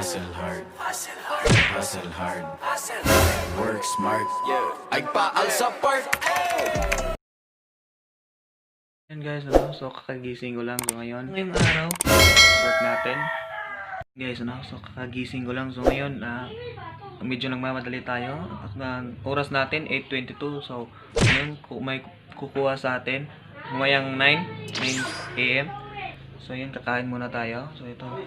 Hustle hard, hustle hard, work smart. Agpaal sa park. Yan guys, ano? So kakagising ko lang. So ngayon, ngayong araw, work natin. Guys, ano? So kakagising ko lang. So ngayon, medyo nagmamadali tayo. At ang oras natin, 8:22. So ngayon, may kukuha sa atin. Mamayang 9 a.m. So yun, kakain muna tayo. So ito. So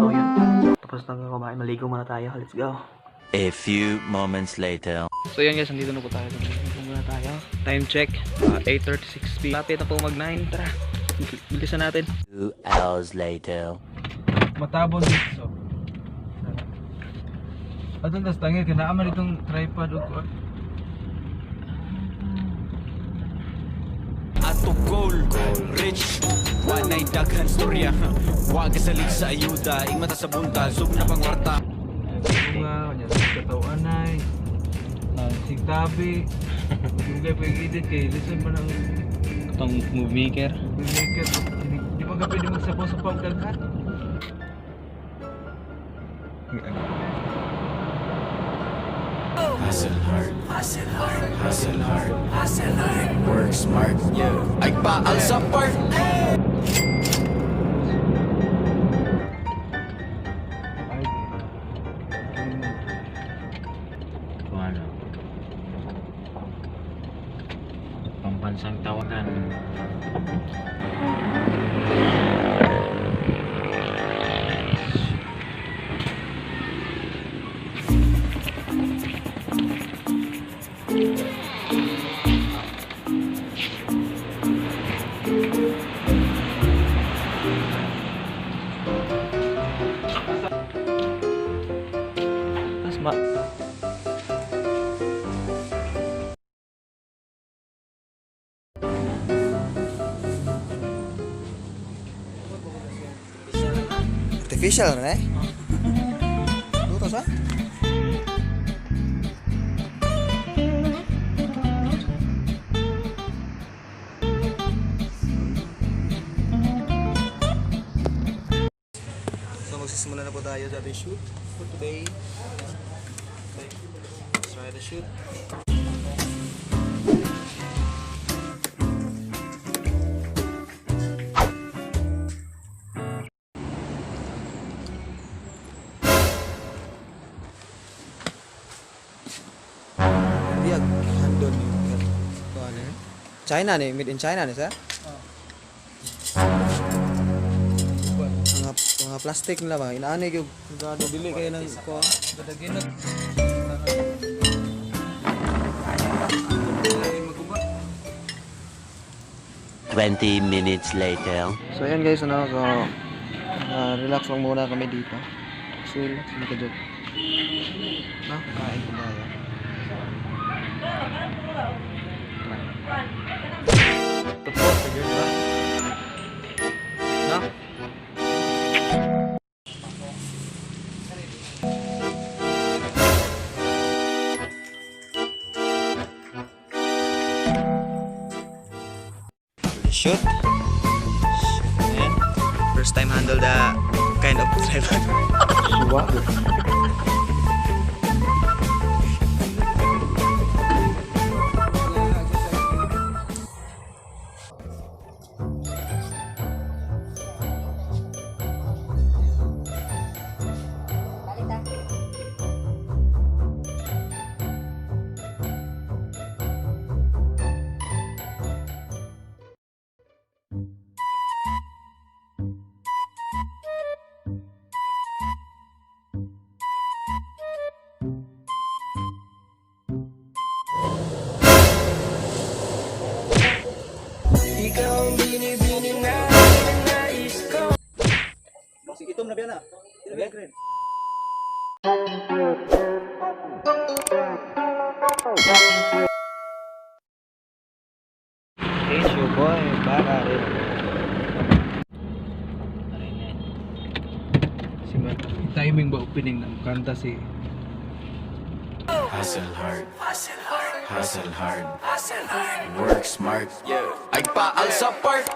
yun. Tapos na kumain. Maligo muna tayo. Let's go. A few moments later. So yun guys, nandito na po tayo. Nandito muna tayo. Time check, 8:36 p.m. Lapit na po mag 9. Tara, bilisan natin. 2 hours later. Matabon dito. Atong tas tangil kay naa man itong tripod ug kuan. Ato goal, rich. Wanay daghan storya. Wa kasalig sa ayuda, ing mata sa bunta, sub na pangwarta. Bunga nya sa kataw-anay. Sigtabi. Dugay pa edit kay listen man ang Itong movie maker. maker. Di ba ka pwede magsapaw-sapaw og daghan? Hustle hard, hustle hard, hustle hard, hustle hard, work smart. Agpaal sa park. Ay. Ano? Pambansang tawanan. Tapos ma... Artificial na eh. Luto sa? So magsisimula na po tayo sa ating shoot for today. Okay. Let's try the shoot. Biyag handle ni ko ano eh? China ni, made in China ni sir. Mga plastic nila ba? Inaani gyud gado dili kayo ng ko. Gadaginot. Ay, maguba. 20 minutes later. So ayan guys, ano, so relax lang muna kami dito. So relax lang ka dyan. No, kain po tayo. Ito po, figure ba? No? Shoot. Shoot. Ayan. First time handle the kind of tripod. Suwa. Itom na biya na. It's your boy, Baka rin. Si Mat, timing ba opening ng kanta si Hustle hard. Hustle hard. Hustle hard. Work smart. Yeah. Ay paal sa park.